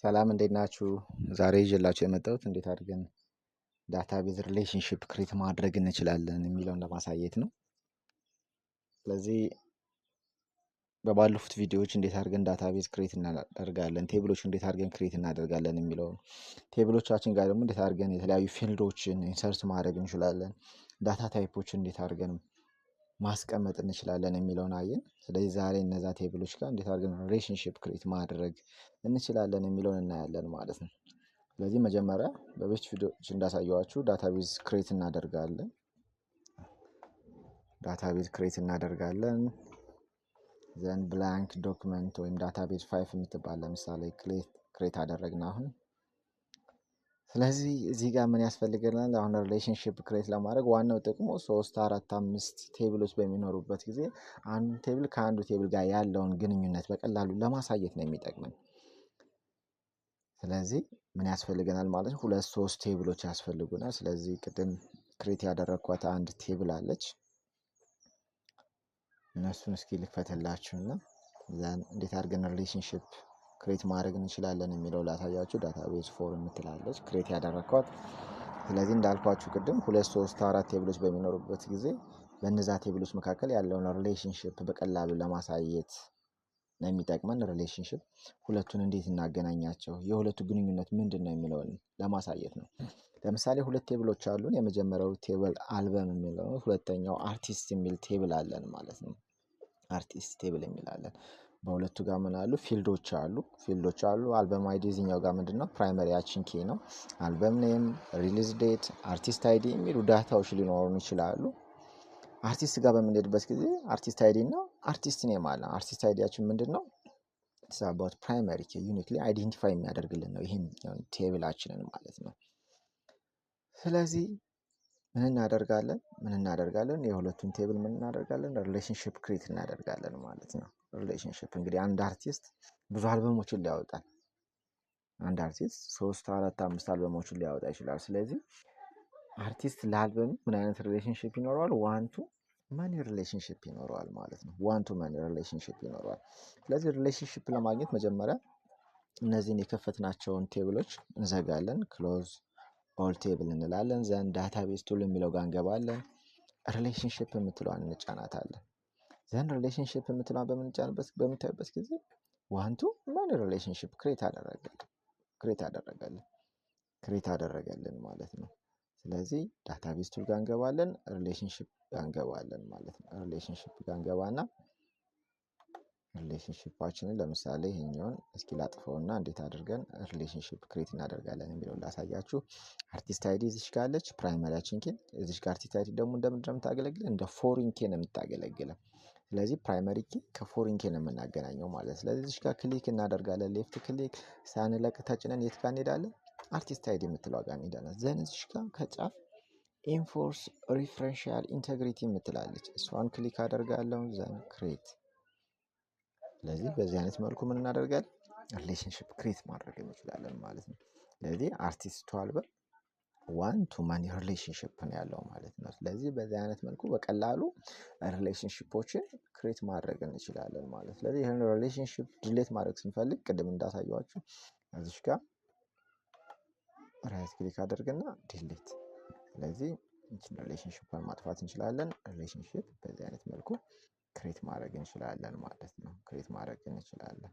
ሰላም እንዴት ናችሁ? ዛሬ ይዤላችሁ የመጣሁት እንዴት አድርገን database relationship create ማድረግ እንችላለን የሚለውን ለማሳየት ነው። ስለዚህ በባለፉት ቪዲዮዎች እንዴት አድርገን database create እናደርጋለን፣ table ኦች እንዴት አድርገን create እናደርጋለን የሚለውን፣ table ኦቻችን ጋር ደግሞ እንዴት አድርገን የተለያዩ field ኦችን insert ማድረግ እንችላለን፣ data type ኦችን እንዴት አድርገን ማስቀመጥ እንችላለን የሚለውን አየን። ስለዚህ ዛሬ እነዛ table ኦች ጋር እንዴት አድርገን relationship create ማድረግ እንችላለን የሚለውን እናያለን ማለት ነው። ስለዚህ መጀመሪያ በበፊት ቪዲዮዎች እንዳሳየኋችሁ database create እናደርጋለን። Database create እናደርጋለን። Then blank document ወይም database 5 የምትባል ለምሳሌ create አደረግን አሁን። ስለዚህ እዚህ ጋር ምን ያስፈልገናል? አሁን relationship create ለማድረግ ዋናው ጥቅሙ ሶስት፣ አራት፣ አምስት table ኦች በሚኖሩበት ጊዜ አንዱ table ከአንዱ table ጋር ያለውን ግንኙነት በቀላሉ ለማሳየት ነው የሚጠቅመን። ስለዚህ ምን ያስፈልገናል ማለት ነው? ሁለት ሶስት table ኦች ያስፈልጉናል። ስለዚህ ቅድም create ያደረግኳት አንድ table አለች። እነሱን እስኪ ልክፈትላችሁና then እንዴት አድርገን relationship create ማድረግ እንችላለን የሚለው ላሳያችሁ። Database 4 የምትላለች create ያደረግኳት። ስለዚህ እንዳልኳችሁ ቅድም ሁለት፣ ሶስት፣ አራት table ኦች በሚኖሩበት ጊዜ በእነዛ table ኦች መካከል ያለውን relationship በቀላሉ ለማሳየት ነው የሚጠቅመን። Relationship ሁለቱን እንዴት እናገናኛቸው፣ የሁለቱ ግንኙነት ምንድን ነው የሚለውን ለማሳየት ነው። ለምሳሌ ሁለት table ኦች አሉን። የመጀመሪያው table አልበም የሚለው ነው። ሁለተኛው አርቲስት የሚል table አለን ማለት ነው። Artist table የሚል አለን። በሁለቱ ጋር ምን አሉ? Field ኦች አሉ። Field ኦች አሉ። Album ID እዚህኛው ጋር ምንድን ነው? Primary ያችን key ነው። Album name፣ release date፣ artist ID የሚሉ data ዎች ሊኖሩን ይችላሉ። አርቲስት ጋር በምንሄድበት ጊዜ artist ID እና artist name አለ። Artist ID ያችን ምንድን ነው? It's about primary key፣ uniquely identify የሚያደርግልን ነው ይህን table ኣችንን ማለት ነው። ስለዚህ ምን እናደርጋለን? ምን እናደርጋለን? የሁለቱን table ምን እናደርጋለን? Relationship create እናደርጋለን ማለት ነው። Relationship እንግዲህ አንድ አርቲስት ብዙ አልበሞችን ሊያወጣል። አንድ አርቲስት ሶስት፣ አራት፣ አምስት አልበሞችን ሊያወጣ ይችላል። ስለዚህ አርቲስት ለአልበም ምን አይነት relationship ይኖረዋል? One to many relationship ይኖረዋል ማለት ነው። One to many relationship ይኖረዋል። ስለዚህ relationship ለማግኘት መጀመሪያ እነዚህን የከፈትናቸውን table ኦች እንዘጋለን። Close all table እንላለን። Then database tool የሚለው ጋር እንገባለን። Relationship የምትለዋን እንጫናታለን። Then relationship የምትለዋን በምንጫንበት በምታዩበት ጊዜ one to many relationship create አደረገልን ማለት ነው። ስለዚህ database tool ጋር እንገባለን፣ relationship ጋር እንገባለን ማለት ነው። Relationship ጋር እንገባና relationship ኣችንን ለምሳሌ ይሄኛውን እስኪ ላጥፈውና እንዴት አድርገን relationship create እናደርጋለን የሚለውን ላሳያችሁ። Artist ID እዚች ጋር አለች፣ primary ያችን key እዚች ጋር። Artist ID ደግሞ እንደምንድን ነው የምታገለግለን? እንደ foreign key ነው የምታገለግለን። ስለዚህ primary key ከ foreign key ነው የምናገናኘው ማለት ነው። ስለዚህ እዚች ጋር click እናደርጋለን። Left click ሳንለቅ ተጭነን የት ጋር እንሄዳለን? Artist ID የምትለዋ ጋር እንሄዳለን። Then እዚች ጋር ከጫፍ enforce referential integrity የምትላለች፣ እሷን click አደርጋለሁ። Then create። ስለዚህ በዚህ አይነት መልኩ ምን እናደርጋለን? Relationship create ማድረግ እንችላለን ማለት ነው። ስለዚህ artist to album one to many relationship ነው ያለው ማለት ነው። ስለዚህ በዚህ አይነት መልኩ በቀላሉ relationship ኦችን create ማድረግ እንችላለን ማለት ነው። ስለዚህ ይህን relationship delete ማድረግ ስንፈልግ ቅድም እንዳሳየኋችሁ እዚች ጋር right click አድርግና delete። ስለዚህ relationship ን ማጥፋት እንችላለን። Relationship በዚህ አይነት መልኩ create ማድረግ እንችላለን ማለት ነው። Create ማድረግ እንችላለን።